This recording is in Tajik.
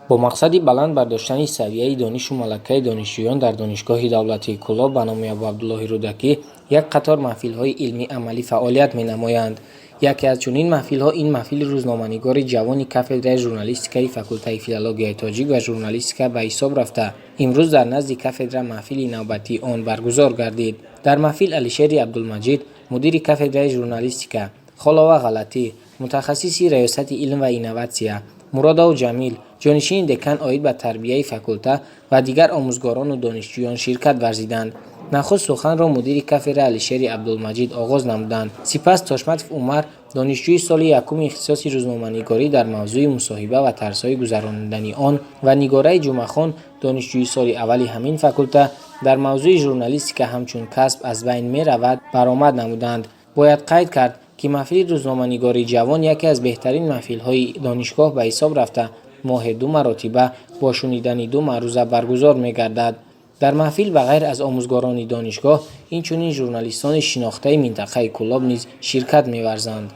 Бо мақсади баланд бардоштани савияи донишу малакаи донишҷӯён дар Донишгоҳи давлатии Кӯлоб ба номи Абуабдуллоҳи Рӯдакӣ як қатор маҳфилҳои илмӣ-амалӣ фаъолият менамоянд. Яке аз чунин маҳфилҳо ин маҳфили рӯзноманигори ҷавони кафедраи журналистикаи факултаи филологияи тоҷик ва журналистика ба ҳисоб рафта, имрӯз дар назди кафедра маҳфили навбатии он баргузор гардид. Дар маҳфил Алишери Абдулмаҷид, мудири кафедраи журналистика, Холова Ғалатӣ, мутахассиси раёсати илм ва инноватсия, Муродов Ҷамил, ҷонишини декан оид ба тарбияи факулта ва дигар омӯзгорону донишҷӯён ширкат варзиданд. Нахуст суханро мудири кафедра Алишери Абдулмаҷид оғоз намуданд. Сипас Тошматов Умар, донишҷӯи соли якуми ихтисоси рӯзноманигорӣ, дар мавзӯи мусоҳиба ва тарзҳои гузаронидани он ва Нигораи Ҷумъахон, донишҷӯи соли аввали ҳамин факулта, дар мавзӯи журналистика ҳамчун касб аз байн меравад баромад намуданд. Бояд қайд кард, ки маҳфили рӯзноманигори ҷавон яке аз беҳтарин маҳфилҳои донишгоҳ ба ҳисоб рафта, моҳе ду маротиба бо шунидани ду маъруза баргузор мегардад. Дар маҳфил ба ғайр аз омӯзгорони донишгоҳ, инчунин журналистони шинохтаи минтақаи Кӯлоб низ ширкат меварзанд.